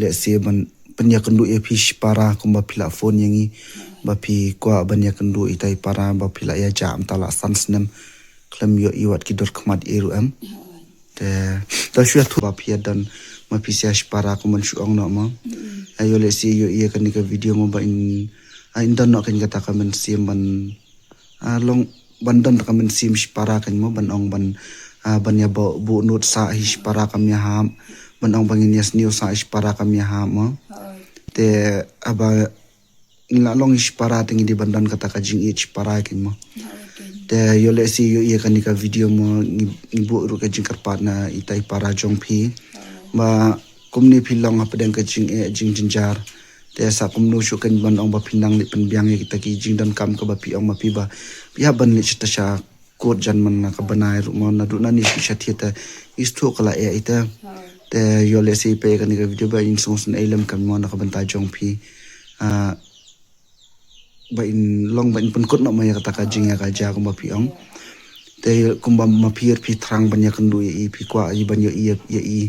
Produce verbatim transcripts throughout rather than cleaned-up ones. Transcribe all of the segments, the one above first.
Lehse ban pynïakynduh ïa phi shipara kumba phi la phone ïa ngi ba phi kwah ban ïakynduh ita i para ba phi la ïa jah mynta la san snem khlem ïoh i wat ki dur khmat ïa ruh em. Te ta shu ïathuh ba phi ïa don ma phi sia shipara kumban shu ong noh mo. Aïu lehse ïoh ïa kane ka video mo ba in, ah, in don noh kane kata ka mynsiem ban, ah, long ban don ta ka mynsiem shipara kan mo ban ong ban, ah, ban ïa buh, buh nud sa hi shipara kam ïa hap, ban ong ban ngin ïa sniew sa hi shipara kam ïa hap mo. Te haba ngi la long hi shipara te ngi dei ban don kata ka jingïeit shipara kan mo. Te ïoh lehse ïoh ïa kane ka video mo ngi, ngi buh ruh ka jingkyrpad na ita i para jong phi ba kumne phi long hapdeng ka jingeh jingjynjar. Te sa kumno shuh kan ban ong ba phi nang leh pynbiang ïa kita ki jingdonkam kaba phi ong ma phi ba phi hap ban leh shata sha kut jan man la ka bnai ruh mo naduh nani shu sha thied te i shu ka la eh ita. Te ïoh lehse i peit ïa kane ka video ba in sngewsynei lem kan mo na ka bynta jong phi. Ah, ba in long ba in pynkut noh mo ïa kata ka jingïakajia kumba phi ong. Te kumba ma phi phi thrang ban ïakynduh ïa i phi kwah i ban ïoh i ïa i.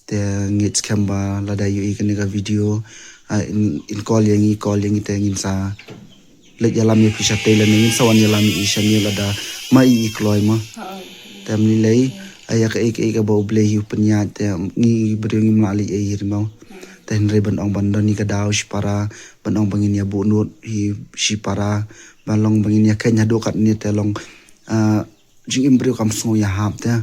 Te ngeit skhem ba lada ïoh i kane ka video, ah, in, in call ïa ngi, call ïa ngi te ngin sa leit ïalam ïa phi shatei lane ngin sa wan ïalam ïa i shane lada ma i i kloi mo. Te mynlei, ah, ïa kaei kaei kaba U Blei hi u pynïaid te ngi briew ngim lah leit ei hi mo. Te hynrei ban ong ban don hi ka daw shipara ban ong ba ngin ïa buh nud hi shipara ban long ba ngin ïa kheiñ haduh katne te long, ah, jingim briew kam sngew ïahap te.